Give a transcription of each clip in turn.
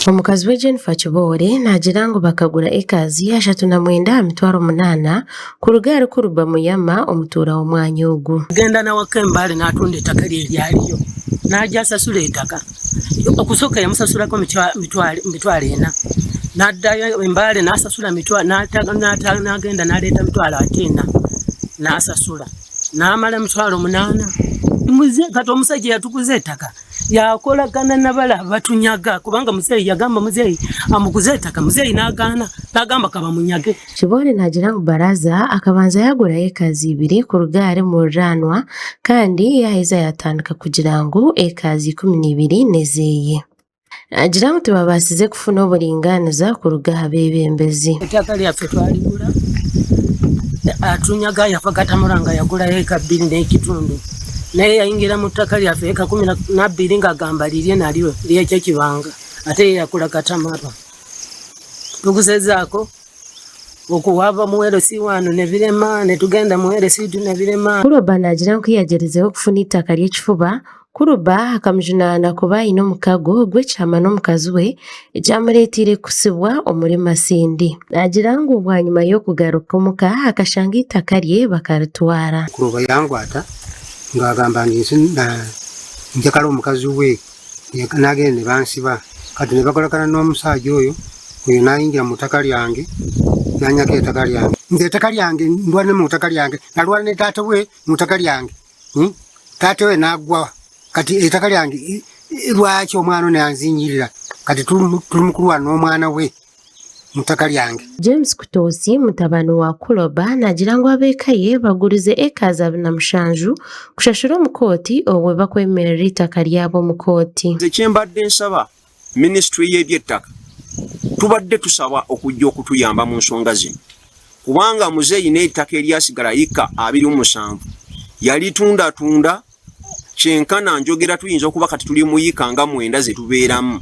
Omukazi we Jennifer Kiboore naagira ngu bakagura ekazi 39 aha 800 kuruga ahari Kuruba Muyama omutuura w'omwanya ogu. Agenda nawaka e Mbale natunda ettaka lye eryaliyo naja asasula ettaka. Okusooka yamusasulako mitwalo ena naddayo e Mbale nasasula nagenda naleeta mitwalo ate ena nasasula namala mitwalo munaana. Kati omusajja eyatuguza ettaka yakolagana nabale abatunyaga kubanga muzeeyi yagamba muzeeyi amuguze ettaka muzeeyi nagaana nagamba kabamunyage. Kiboole naagira ngu Baraza akabanza yaagura ekazi ibiri kuruga ahari muriraanwa kandi yaaheza yaatandika kugira ngu ekazi 12 n'ezeeye. Naagira ngu tibabaasize kufuna oburingaaniza kuruga aha beebembezi. Ettaka lyaffe twaligura atunyaga yafa Katamura nga yagulayo eka bbiri n'ekitundu naye yayingira mu ttaka lyaffe eka 12 ng'agamba lirye nalyo ly'ekyekibanga ate ye yakula Katamarwa. Tuguzezaako okuwaaba mu LC wano ne birema ne tugenda mu LC tu ne birema. Kuruba naagira ngu ku yaagyerizeho kufuna eitaka ry'ekifuba, Kuruba akamujunaana kuba aine omukago gw'ekihama n'omukazi we ekyamureeteire kusibwa omuri Masindi. Naagira ngu bwanyima y'okugaruka omuka akashanga eitaka rye bakaritwara. Kuruba yangwata ng'agamba ngu njagala omukazi we. Nagenda ne bansiba kati ne bakolagana n'omusajja oyo, oyo nayingira mu ttaka lyange nanyaka ettaka lyange. Nze ettaka lyange ndwane mu ttaka lyange, nalwana ne taata we mu ttaka lyange hmm? Taata we nagwa kati ettaka lyange lwaki omwana ono yanzinyirira kati tuli mu kulwana n'omwana we mu ttaka lyange. James Kutoosi mutabani wa Kuloba naagira ngu ab'eka ye bagurize ekazi 47 kushashura omu kooti obwo bakwemerera eitaka ryabo omu kooti. Nze kyembadde nsaba minisitule y'ebyettaka tubadde tusaba okujja okutuyamba mu nsonga zino kubanga muzeeyi n'ettaka eryasigala yika 27 yalitundatunda kyenkana njogera tuyinza okuba kati tuli mu yika nga mwenda ze tubeeramu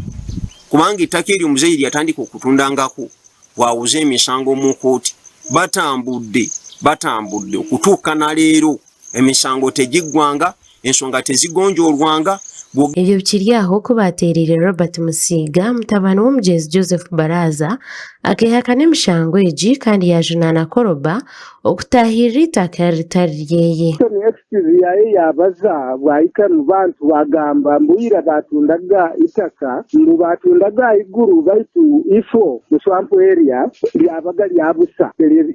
kubanga ettaka eryo muzeeyi lyatandika okutundangako bwawuze emisango mu kooti batambudde batambudde okutuuka na leero emisango tegiggwanga ensonga tezigonjoolwanga. Ebyo bikiri aho ku baateereire Robert Musiiga mutabani w'omugyenzi Joseph Baraza akeehakana emishango egi kandi yaajunaana Koroba okutaahirira eitaka ritari ryeye. Tony excuse yaye yabaza bwahika mu bantu bagamba mbu ira batundaga itaka mbu batundaga ahiguru baitu ifo mu swamp area lyabaga lya busa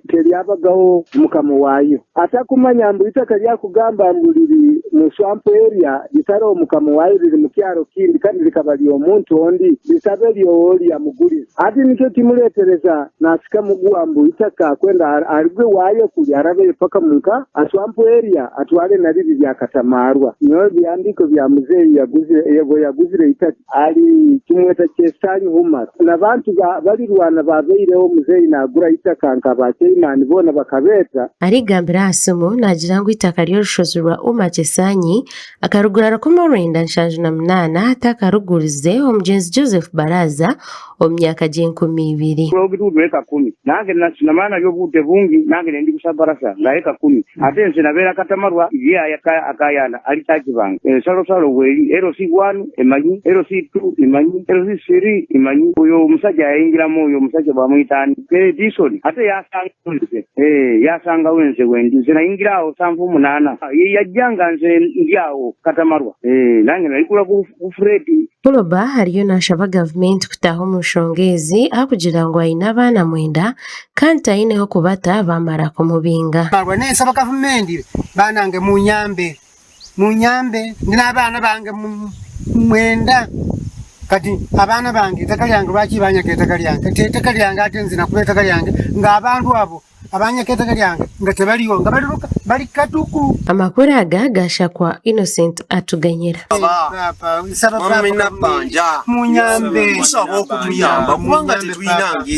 telyabagaho mukama wayo. Atakumanya mbu itaka lyakugamba mbu liri mu swamp area litariho mukama wayo riri mu kyaro kindi kandi rikaba ry'omuntu ondi ritabe ry'owo yamugurize. Hati nikyo kimuretereza nasika muguha mbu itaka kwenda arigwe waayo kuri arabeyo paka munka aswampu area atware na riri rya Katamarwa. Nyowe ebihandiiko bya muzeeyi yaguzire itaka ari tumweta Kyesanyi Umar nabantu barirwana babeireho muzeeyi nagura itaka nka ba chairman boona bakabeeta. Arigambira aha simu naagira ngu eitaka ry'orushozi rwa Umar Kyesanyi akarugura 1978 atakarugurize omugyenzi Joseph Baraza omu myaka gy'enkumi ibiri. Ogitundu eka kumi nange namara nalyo obudde bungi nange nendi kusa barasa nga eka kumi ate nze nabeera Katamarwa ye akayana ali Kyakibanga ensalosalo bweri LC one emanyi LC two emanyi LC three emanyi oyo omusajja yayingiramu oyo omusajja bamuyita ani Dison ate yasangawo nze yasangawo nze wendi nze nayingira awo 78 ye yajja nga nze ndi awo Katamarwa nange nalikula ku Fred. Kuloba ariyo naashaba gavumenti kutaaha omu nshonga ezi ahakugira ngu aine abaana mwenda kandi taine h'okubata baamara kumubinga. Marwa nensaba gavumenti banange munyambe munyambe ndi n'abaana bange mwenda kati abaana bange eitaka lyange lwaki banyaga eitaka lyange kati eitaka lyange ate nze nakuba eitaka lyange nga abantu abo Abanyaka eitaka lyange nga tebariyo, nga bari katuku. Amakuru aga gaashakwa Innocent Atuganyira. Mwami Nabbanja, tusaba okutuyamba kubanga tetulina ngeri.